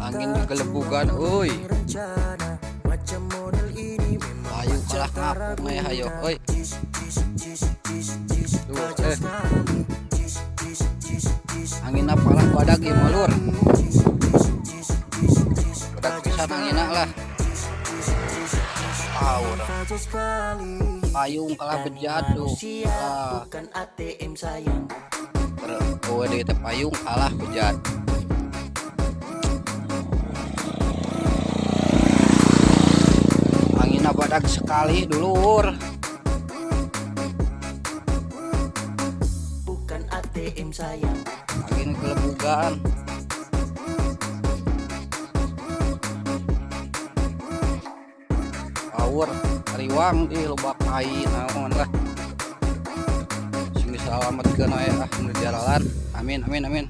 Angin gelebugan euy. Payung kalah ngapung ya hayo euy. Tuh, eh. Anginna palah badag ieu mah, lur. Badag pisan anginna lah. Power. Payung kalah bejat tuh. Ah. Bukan ATM, sayang. Oh, deui teh payung kalah bejat. Anginna badag sekali, dulur. Bukan ATM, sayang. Angin gelebugan. Power riwang di loba kai naon lah. Sing disalametkeun we ah nu jalalan. Amin, amin, amin.